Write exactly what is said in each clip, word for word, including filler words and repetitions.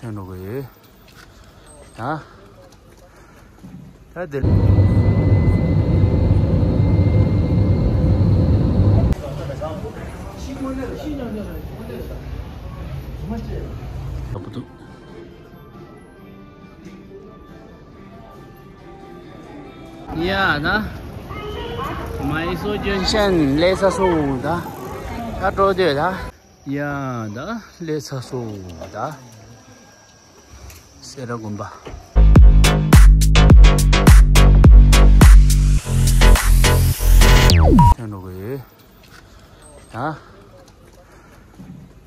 ཐོན་འགྲོ་གི་ཡོད། ད། ད་དེ། ཡ་ད། མའི་སོར་ལྗོན་ཤིང་སླེབས་ཚར་སོང་ད། ད་འགྲོ་དུས་ད། ཡ་ད་སླེབས་ཚར་སོང་ད། སེ་ར་དགོན་པ། ཐོན་འགྲོ་གི་ཡོད། ད།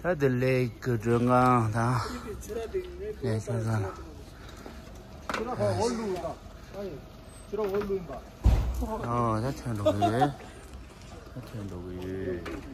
ད་དེ་ལས་ཀྱི་མགྲོན་ཁང་དང་། ལས་ཀྱི་ཁང་། ཨོ་ད་ཐོན་འགྲོ་གི་ཡོད། ད་ཐོན་འགྲོ་གི་ཡོད།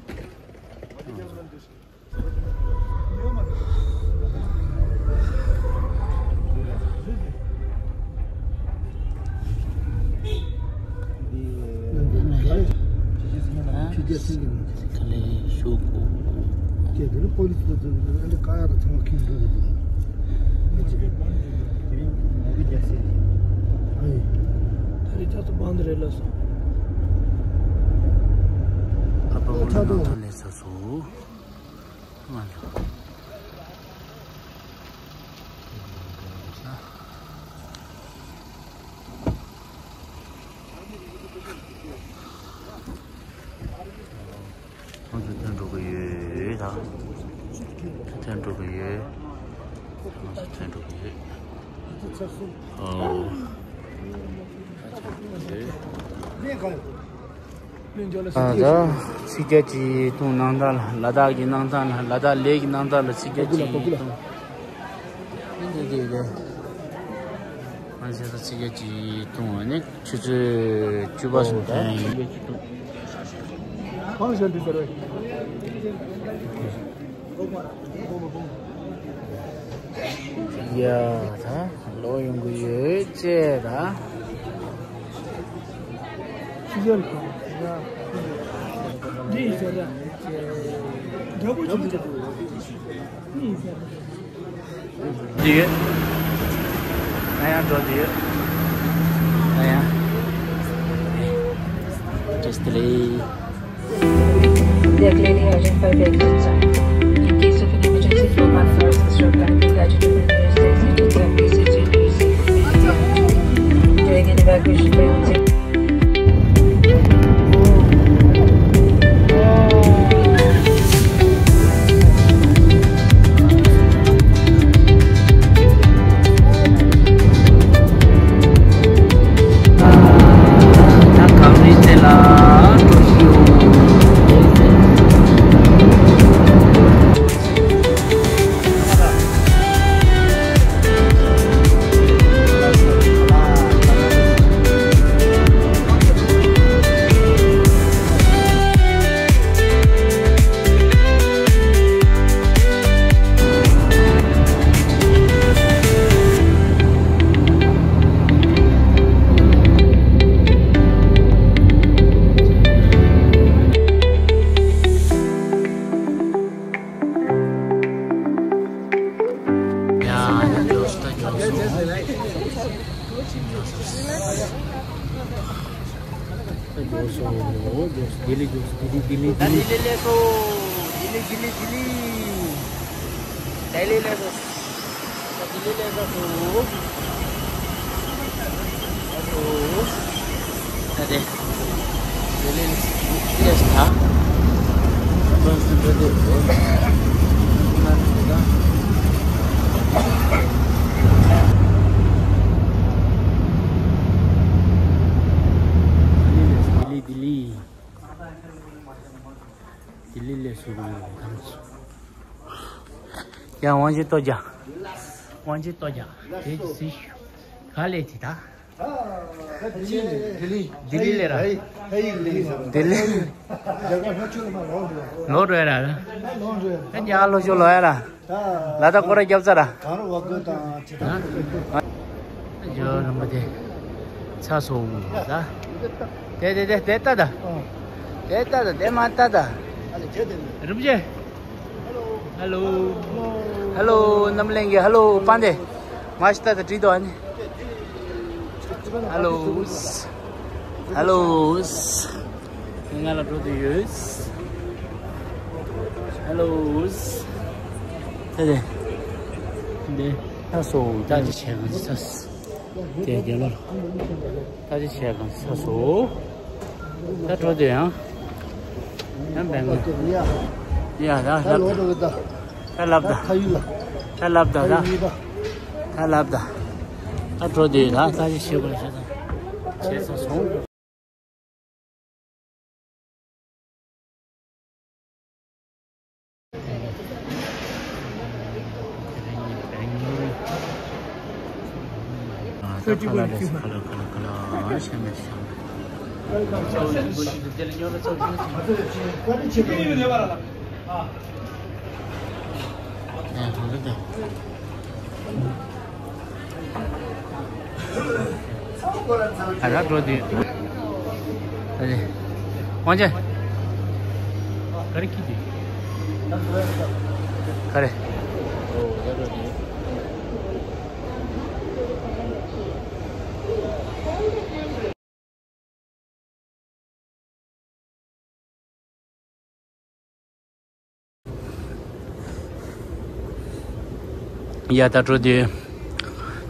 ཁོང་ཚོ་ཐོན་འགྲོ་གི་ཡོད་ད། ཐོན་འགྲོ་གི་ཡོད། ཁོང་ཚོ་ཐོན་འགྲོ་གི་ཡོད། ཨོ། ད་ཚིག་བརྒྱད་ཀྱི་སྟོང་གནང་སྟངས་ལ། ལ་དྭགས་ཀྱི་གནང་སྟངས་ལ། ལ་དྭགས་ལས་ཀྱི་གནང་སྟངས་ལ་ཚིག་བརྒྱད་ཀྱི་སྟོང་། འདི་འདི་རེད། ང་ཚོས་ཚིག་བརྒྱད་ཀྱི་སྟོང་ནི་ཆུ་ཚོད་བཅུ་པ་སོང་ཐོན་ཡིན། གང་བཞིན་འདི་ཟེར་བས། ཡ་ད་ལོག་ཡོང་གི་ཡོད་ཅེས་ད། ཤི་ཟེར་གང་ཡ། འདི་ཡིན་ཟེར་ཡ། འདྲ་པོ་ཅིག་འདི་ཡིན་ཟེར། འདི་ཡོད། ཨ་ཡང་འགྲོ་འདི་ཡོད། ཨ་ཡང་། Just delay. They are clearly urgent for the exit sign. In case of an emergency, four one four six road connecting Gajipur and New Station to the P C J P C. During an evacuation, they will take ལྡི་ལི་ལེགས་སོ། ལྡི་ལི་ལྡི་ལི་ལྡི་ལི། ལྡི་ལི་ལེགས་སོ། ལྡི་ལི་ལྡི་ལི་ལྡི་ལི། ལྡི་ལི་ལེགས་སོ། ལྡི་ལི་ལེགས་སོ། ལེགས་སོ། ད་དེ། ལྡི་ལི་ལེགས་སོ། ལྡི་ལི། ལྡི་ལི་ལེགས་སོ། ཡ་ཝང་ཅིན་ཏོ་རྒྱ། ཝང་ཅིན་ཏོ་རྒྱ། དེ་གི་སི་ཤུ། ག་ལེ་ཐི་ད། ལྡི་ལི། ལྡི་ལི་ལེ་ར། ལྡི་ལི། ལོ་འགྲོ་ཡ་ར། ཨ་ཉ་ལོ་ཞོ་ལོ་ཡ་ར། ལ་ད་ཀོ་ར་རྒྱབ་ཚ་ར། ཇོ་རིན་པོ་ཆེ། ཚ་སོང་ད། དེ་དེ་དེ་དེ་ལྟ་ད། དེ་ལྟ་ད་དེ་མ་ལྟ་ད། རིན་པོ་ཆེ། ཧེ་ལོ། ཧེ་ལོ། རྣམ་གླིང་གི་ཧེ་ལོ་པ་འདི་མ་ཤི་ཏ་ད་བྲིས་འདུག་ཨ་ནི། ཧེ་ལོ། ཧེ་ལོ། ང་ལ་འགྲོ་དུས་ཡོད། ཧེ་ལོ། དེ་དེ་འདི་ད་སོ་ད་ཅི་བྱས་གང་ཅི་ཚ། དེ་རྒྱལ་ལོ། ད་ཅི་བྱས་གང་ཚ་སོ། ད་འགྲོ་དེ་ཡང་། ཡང་བན་གོ། ཡ་ད་ལབ་ད། ད་ལབ་ད། ད་ལབ་ད་ད། ད་ལབ་ད། ད་འགྲོ་དེ་ད་ད་ཅི་བྱས་གང་ཚ་ཚ། བྱས་ཚ་སོང་། ཨ་ར་འགྲོ་དུས། ཨ་རེ། དབང་ཆེན། ག་རེ་ཁྱི་དུས། ག་རེ། ཡ་ད་འགྲོ་དུས།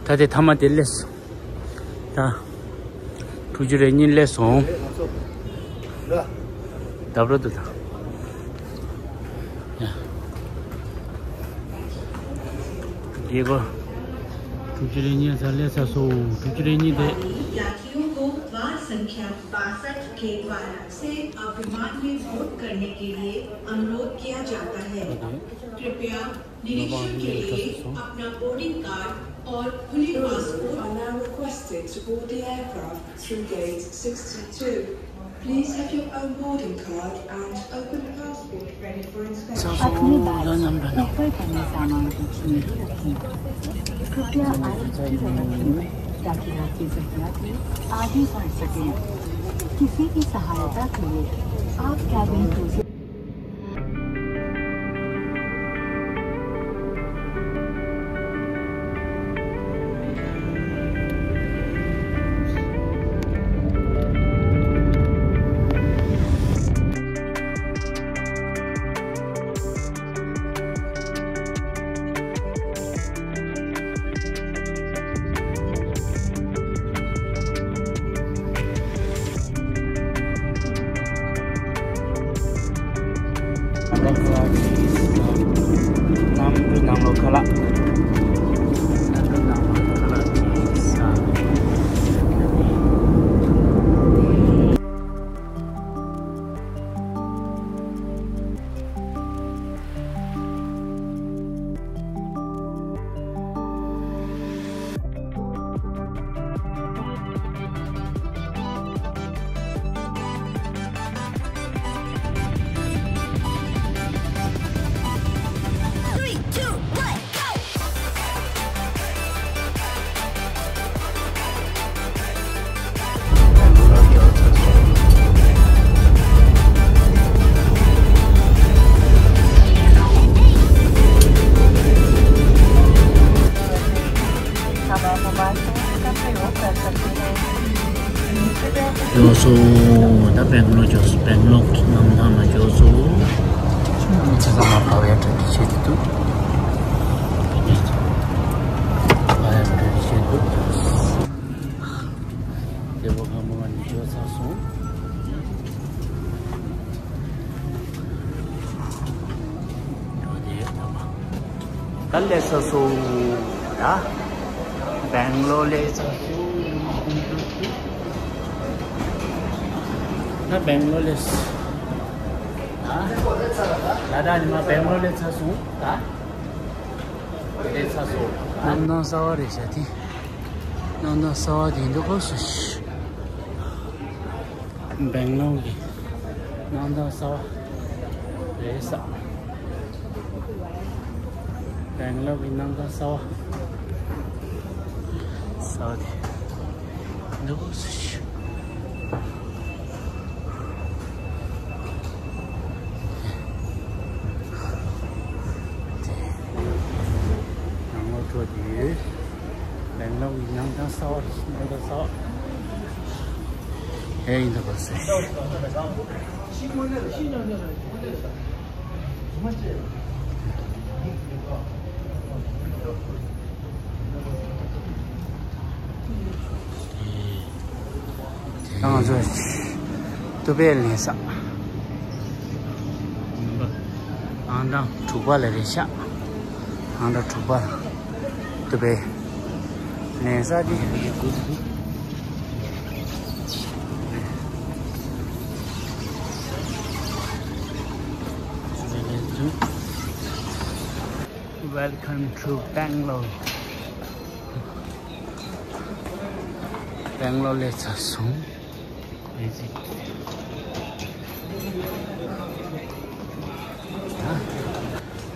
ད་དེ་ཐ་མ་དེ་སླེབས་སོང་། ད། དྲུག་ཅུ་རེ་གཉིས་སླེབས་སོང་། ད་འགྲོ་དུས་ད། ཡ། རྒྱལ་གོ། དྲུག་ཅུ་རེ་གཉིས་ཚ་སླེབས་ཚ་སོང་། དྲུག་ཅུ་རེ་གཉིས་དེ། यात्रियों को वार संख्या बासठ के द्वारा से अब विमान में बोर्ड करने के लिए अनुरोध किया जाता है। कृपया निरीक्षण के लिए अपना बोर्डिंग कार्ड और खुले passport. Are now requested to board the aircraft through gate sixty-two. Please have your own boarding card and open passport ready for inspection. अपने बैग, ऊपर पड़े सामान की चीज रखें। कृपया आराम से रखें, ताकि आपकी जरूरत में आगे बढ़ सकें। किसी की सहायता के लिए आप cabin crew से འགྲོ་སོང་། ད་སྦེང་ལོར་འགྲོ་སོང་། སྦེང་ལོར་གྱི་གནམ་ཐང་ལ་འགྲོ་སོང་། ཆ་ཚང་མ་བབས་ཡ་གྲ་སྒྲིག་བྱེད་ཀྱི་འདུག་བབས་ཡ་གྲ་སྒྲིག་བྱེད་འདུག་དེ་བོ་ཁ་མོ་ནི་འགྲོ་ཚར་སོང་། འགྲོ་དེ་ཡོད་ད་མ། ད་སླེབས་ཚར་སོང་། ད་སྦེང་ལོར་སླེབས་ཚར་སོང་། ད་སྦེང་ལོར་སླེབས། ད་ལ་དྭགས་ནས་མར་སྦེང་ལོར་སླེབས་ཚར་སོང་། ད་སླེབས་ཚར་སོང་། གནམ་ཐང་གསར་པ་རེད་ཤག་དེ། གནམ་ཐང་གསར་པ་དེ་འདུག་གོ་སུ་ཤི། སྦེང་ལོར་གྱི་གནམ་ཐང་གསར་པ་རེད་ཤག་སྦེང་ལོར་གྱི་གནམ་ཐང་གསར་པ། གསར་པ་དེ་འདུག་གོ་སུ་ཤི། དེ། ཡོད། སྦེང་ལོར་གྱི་ཉང་ཐང་གསར་པ་རེད། ཉང་ཐང་གསར་པ། ཨེ་ཡིན་ད་པ་སེ། ང་ཚོ་ཏུ་པའི་ལེན་ས། ཨང་གྲངས་དྲུག་པ་ལ་རེད་ཤག་ཨང་གྲངས་དྲུག་པ། ཏུ་པའི་ལེན་ས་དེ། Welcome to Bangalore. སྦེང་ལོར་སླེབས་ཚར་སོང་།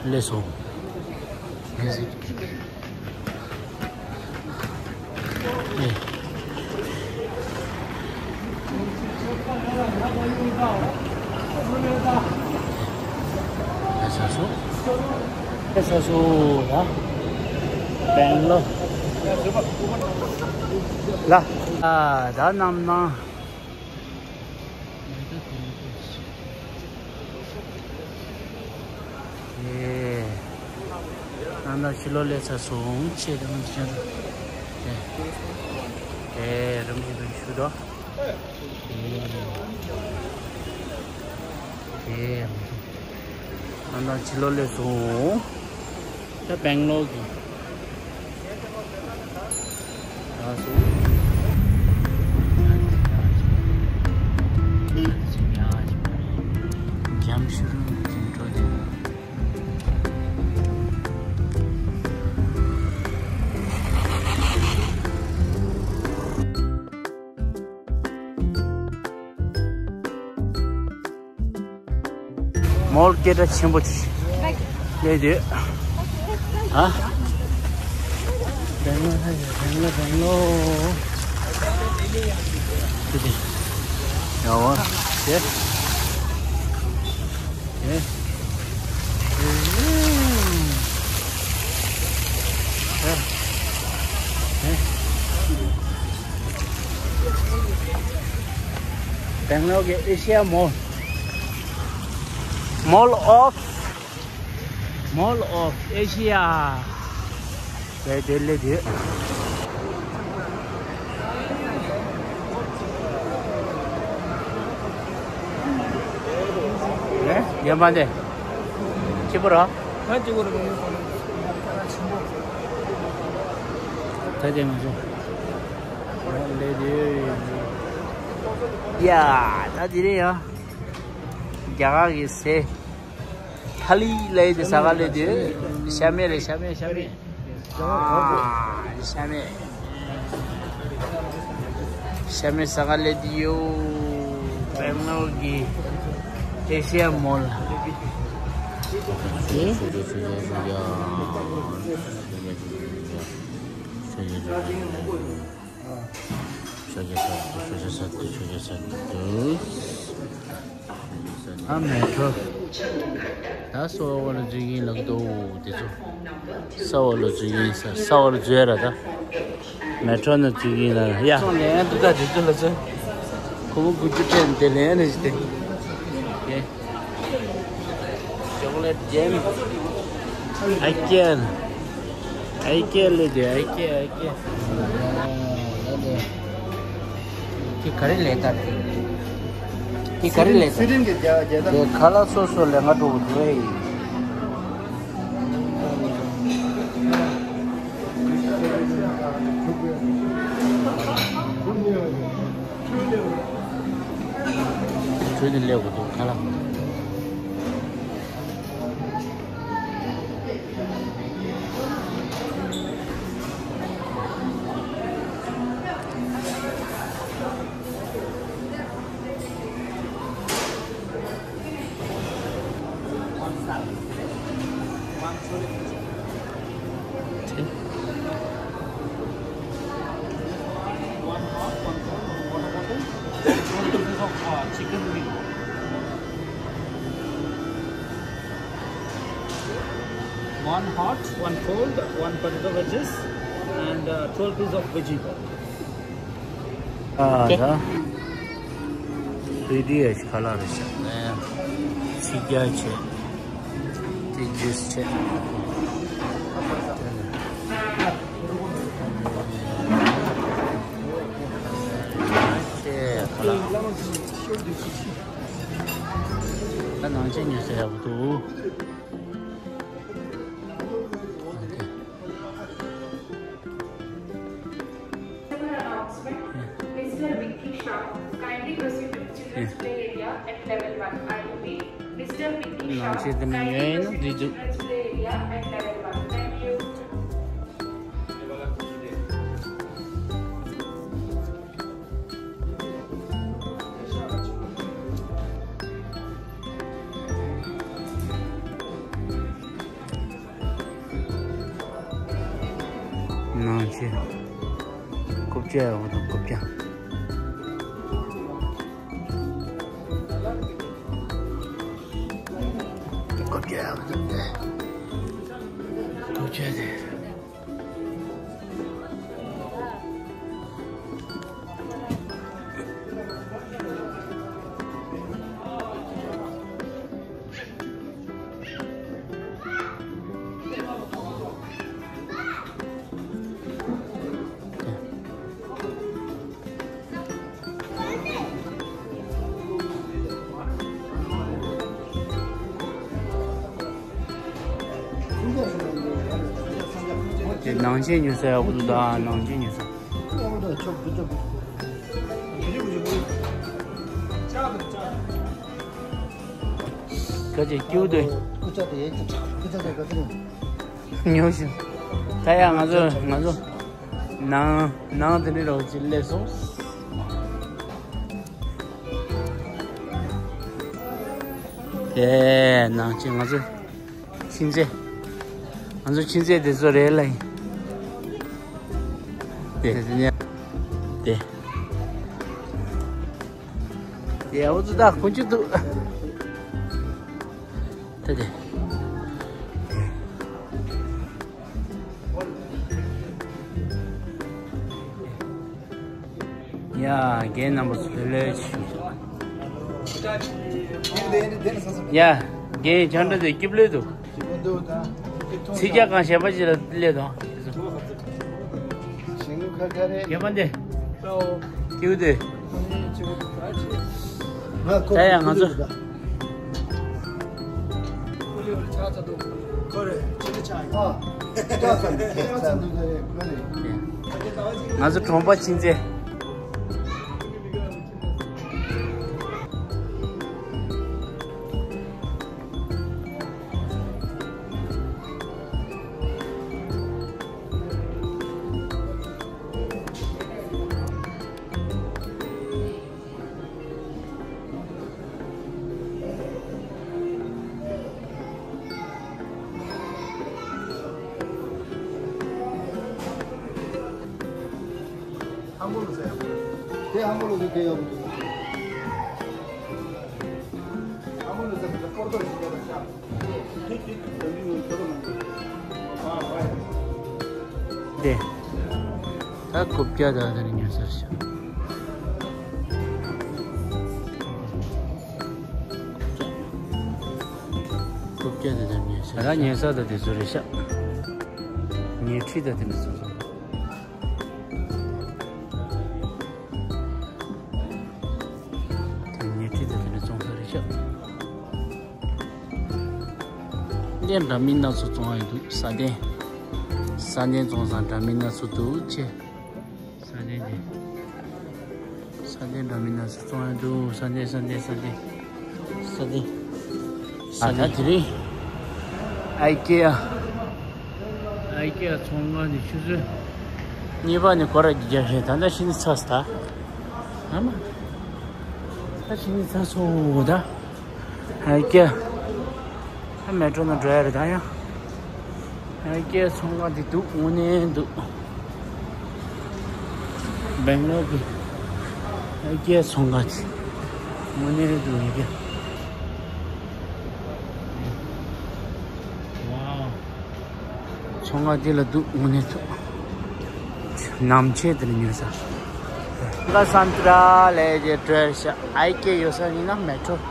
སླེབས་སོང་། ལ། ཨ། ད་རྣམ་སྣང་། ཨེ། ཨ་ན་ཕྱི་ལོགས་སླེབས་ཚར་སོང་། ཆེ་དང་ཆེ། ཨེ། ཨེ། རིམ་བཞིན་དུ་ཞུ་དོ། ཨེ། ཨེ། ཨ་ན་ཕྱི་ལོགས་སླེབས་སོང་། ད་སྦེང་ལོར་གྱི། ད་སོང་། འཇམ་ཤུར་འགྲོ་དེ། མོལ་སྐད་གྲགས་ཆེན་པོ་ཅིག་སླེབས་ཡོད། ཨ། སྦེང་ལོར་ཧ་ཡ། སྦེང་ལོར། སྦེང་ལོར། ཁྱེད་དེ། ཡ་ཝ། ཁྱེད། ཁྱེད། ཁྱེད། སྦེང་ལོར་གྱི་ཨེ་ཤི་ཡ་མོལ། Mall of Mall of Asia། དེ་དེ་ལས་དེ། ཨེ། ཡན་པ་འདི། གཅིག་པུ་ར། ང་གཅིག་པུ་ར། ད་དེ་ང་ཚོ། ལས་དེ། ཡ། ད་དེ་རེད་ཡ། རྒྱ་གར་གྱི་ཟས། ཐ་ལི་ལབ་ཡས་དེ་ཟ་ག་སླེབས་དུས། ཤ་མེད་རེད། ཤ་མེད། ཤ་མེད། ཨ། ཤ་མེད། ཤ་མེད་ཟ་ག་སླེབས་དུས་ཡོད། སྦེང་ལོར་གྱི་ཨེ་ཤི་ཡ་མོལ་ལ། ཨེ། ཤོད་རྒྱུ་ཟ་རྒྱུ་ཟ་རྒྱུ་ཟ་རྒྱུ། ཨ། མེ་ཊོ། ད་ས་འོག་ལ་འཛུལ་གྱིན་ལབ་འདུག་དེ་ཚོ། ས་འོག་ལ་འཛུལ་གྱིན། ས་ས་འོག་ལ་འཛུལ་ར་ད། མེ་ཊོ་ནང་འཛུལ་གྱིན་ལ་ཡ། སོང་ལེ་ཡང་འདུག་ད་དེ་ཚོ་ལ་ཚོ། ཁོ་བོ་དགུ་བཅུ་སྤྲད་དེ་ལེ་ཡང་ནས་ཞིག་སྟེ། ཡེ། Chocolate jam. I can. I can ལབ་དུས། I can. I can. དེ་ག་རེ་ལས་ད། དེ་ག་རེ་ལས་ད། དེ་ཁ་ལག་སོ་སོ་ལས་ང་འགྲོ་གི་འདུག་ཨེ། ཁྱོད་ནི་སླེབས་དགོས་འདུག་ཁ་ལག One hot, one cold, one potato wedges, and uh, twelve piece of veggie. ཨ་ད། སུའི་ཌི་ཡ་ཁ་ལག་རེད་ཤག་ཨེ། ཚིག་རྒྱ་ཆེ། དེ་ཇུས་ཆེ། ཆེ་ཁ་ལག་ད་ནང་ཆེན་ཉོས་ས་ཡག་པོ་འདུག Announcement. Mister Vicky Shah, kindly proceed to children's play area at level one. I repeat, Mister Vicky Shah, kindly proceed to children's play area at level one. Thank you. ནང་ཆེན། རྐུབ་བཀྱག་ཡག་པོ་འདུག་རྐུབ་བཀྱག་རྐུབ་བཀྱག་ཡག་པོ་འདུག་རྐུབ་བཀྱག་དེ། དེ་ནང་ཆེན་ཉོ་ས་ཡག་པོ་འདུག་ད་ནང་ཆེན་ཉོ་ས། སྐད་ཆ་སྐྱིད་པོ་འདུག་ཉོ་ཞིག་ད་ཡ་ང་ཚོ་ང་ཚོ་ནང་ནང་དེ་འདྲ་རོགས་ཅིག་སླེབས་སོང་། དེ་ནང་ཆེན་ང་ཚོ་ཕྱིན་ཚེ། ང་ཚོ་ཕྱིན་ཚེ་དེ་ཚོ་རེད་ལ་ཡིན། དེ་དེ་ནས་དེ། དེ་འུ་ཚོ་ད་ཁོ་ཅི་འདུག་ད་དེ། ཡ། རྒན་རྣམ་པ་ཚོ་ལྷོད་ལྷོད་བྱེད་ཤོག་ཡ། རྒན་བྱང་ཁྲ་དེ་སྐྱིབས་ལོས་འདུག་ཚིག་རྒྱག་གང་གཞན་པ་ཅིག་ལ་སླེབས་དང་། རྒན་པ་འདི། སྐྱིད་པོ་འདུག་ད་ཡ་ང་ཚོ། ང་ཚོ་གྲོང་པ་ཕྱིན་ཚེ། ཧམ་པོ་ལོ་ཟེར་ཡག་པོ། དེ་ཧམ་པོ་ལོ་ཟེར་དེ་ཡག་པོ་འདུག་ཧམ་པོ་ལོ་ཟེར་དེ་སྐོར་ཐོག་ཞིག་ཡོད་པ་ཤག་དེ་ད་རྐུབ་བཀྱག་ད་དེ་ནས་ཉོས་ས་རེད་ཤག་རྐུབ་བཀྱག་ད་དེ་ནས་ཉོས་ས་རེད་ཤག་ད་ཉོས་ས་ད་དེ་ཚོ་རེད་ཤག་ཉལ་ཁྲི་ད་དེ་ནས་བཙོང་ས་རེད། དེ་ཉལ་ཁྲི་ད་དེ་ནས་བཙོང་ས་རེད་ཤག་འདི་འདྲ་མིན་སྣ་ཚོགས་བཙོང་ཡ་འདུག་ས་གདན། ས་གདན་བཙོང་ས་འདྲ་མིན་སྣ་ཚོགས་འདུག་ཆེ། ས་གདན་འདི། ས་གདན་འདྲ་མིན་སྣ་ཚོགས་བཙོང་ཡ་འདུག་ས་གདན་ས་གདན་ས་གདན། ས་གདན། ས་གདན། ཨ་ད་དེ་རིང་། ཨའི་ཀེ་ཡ། ཨའི་ཀེ་ཡ་ཚོང་ཁང་འདི་ཆུ་ཚོད་གཉིས་པ་ནས་སྐོར་ར་རྒྱག་རེད། ད་ལྟ་ཕྱི་ནས་ཚར་སོང་ད། ཨ་མ། ད་ཕྱི་ནས་ཚར་སོང་ད། ཨའི་ཀེ་ཡ། ད་མེ་ཊྲོ་ནང་འགྲོ་ཡ་རེད་ད་ཡང་། ཨའི་ཀེ་ཡ་ཚོང་ཁང་འདི་འདུག་དངོས་གནས་འདུག་སྦེང་ལོར་གྱི་ཨའི་ཀེ་ཡ་ཚོང་ཁང་འདི་དངོས་གནས་འདུག་ཨའི་ཀེ་ཡ། ཝའོ། ཚོང་ཁང་འདི་ལ་འདུག་དངོས་གནས་ཐུག་ནམ་ཆེ་དེར་ཉོས་ས། ཀ་སན་ཏྲ་ལས་ཀྱི་བྲོས་ཤག་ཨའི་ཀེ་ཡོད་ས་ཡིན་ན་མེ་ཊྲོ།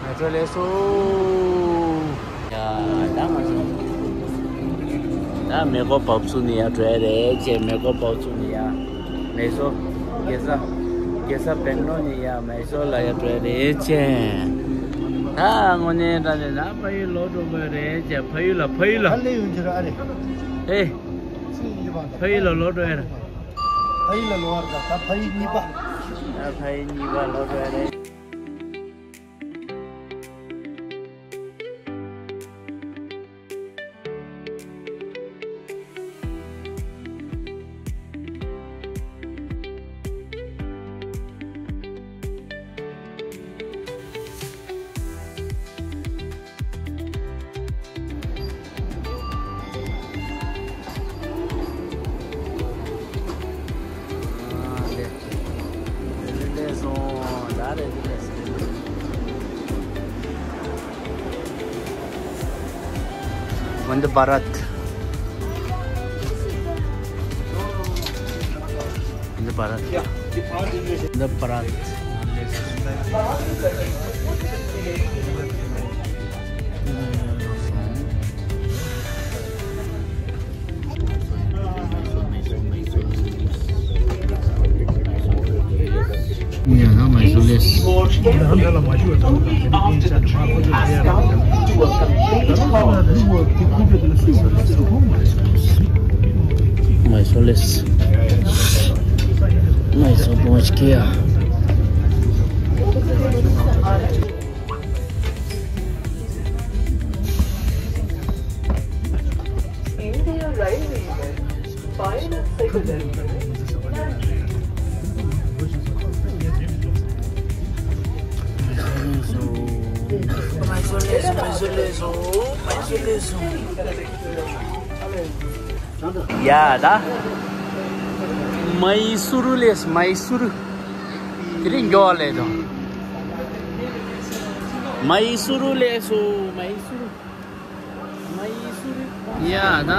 མེ་ཊྲོ་ལས་སོ། ཡ་ད་ང་ཚོ་ད་མེ་ཀོ་བབས་ཚུགས་ནི་ཡ་བྲོས་རེད་ཅེ། མེ་ཀོ་བབས་ཚུགས་ནི་ཡ། མེ་སོ། གེ་ས། གེ་ས་བེན་ནོ་ནི་ཡ་མེ་སོ་ལ་ཡ་བྲོས་རེད་ཅེ། ད་དངོས་གནས་དྲང་གནས་ན་ཕ་ཡུལ་ལོག་འགྲོ་དགོས་རེད་ཅེ། ཕ་ཡུལ་ལ་ཕ་ཡུལ་ལ། ཧ་ལས་ཡོང་རྒྱུ་རེད་ཨ་རེད། ཧེ། ཕ་ཡུལ་ལ་ལོག་འགྲོ་ཡ་རེད། ཕ་ཡུལ་ལ་ལོག་རེད། ད་ཕ་ཡུལ་གཉིས་པ། ད་ཕ་ཡུལ་གཉིས་པ་ལོག་འགྲོ་ཡ་རེད། वंदे भारत। वंदे भारत। वंदे Bharat. Yeah, now my soul is. My soul is. My soul is. இந்திய ரயில்வேயில் பயணம் செய்வதற்கு ཡ་ད། མའི་སུར་ལས་མའི་སུར། དེ་རིང་མགྱོགས་ལས་དང་། མའི་སུར་ལས་སོ་མའི་སུར། ཡ་ད།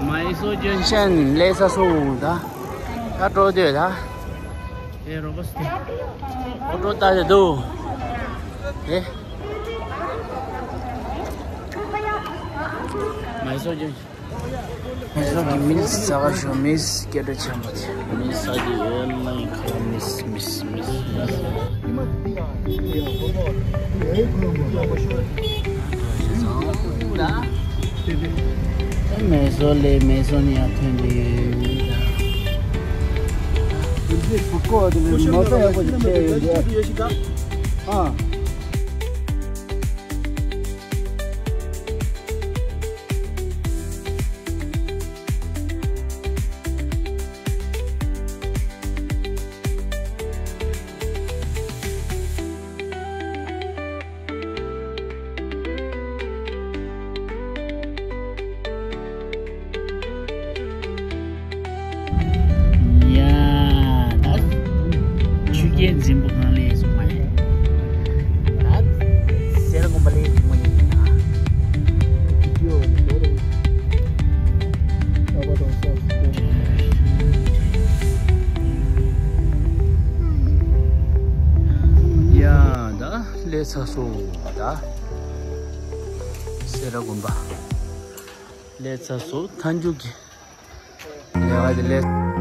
མའི་སོ་ལྗོན་ཤན་ལས་ས་སོ་ད། ད་འགྲོ་དུས་ད། ཨེ་རོ་བ་སྟེ། ཨོ་ཏོ་ལྟ་དེ་འདུག་ཨེ། མའི་སོ་ལྗོན་ཤན། མའི་སོ་གི་མིས་ཟ་ག་ཞོ་མིས་སྐད་གྲགས་ཆེན་པོ་དེ། མིས་ཟ་གི་ཡོད་མ་ཡིན་ཁ་མིས་མིས་མིས་མིས། མའི་སོ་ལས་མའི་སོ་ནས་ཡར་ཐོན་ཏེ་ཡོད། ཀོ་དེ་ནས་མ་ས་ཡག་པོ་ཞིག་ཆེ་ཡོད་རེད། ཨ། ཡ་ད། ཆུ་རྐྱལ་འཛིན་པོ་གང་ལས་སོང་མ་ཡིན། ད་སེ་ར་དགོན་པ་ལས་འཛིན་པོ་ཡིན་ན། ཡ་ད་ལས་ཚར་སོང་ད། སེ་ར་དགོན་པ་ལས་ཚར་སོང་། མཐའ་མཇུག་གི་ལས་ཀ་དེ་ལས།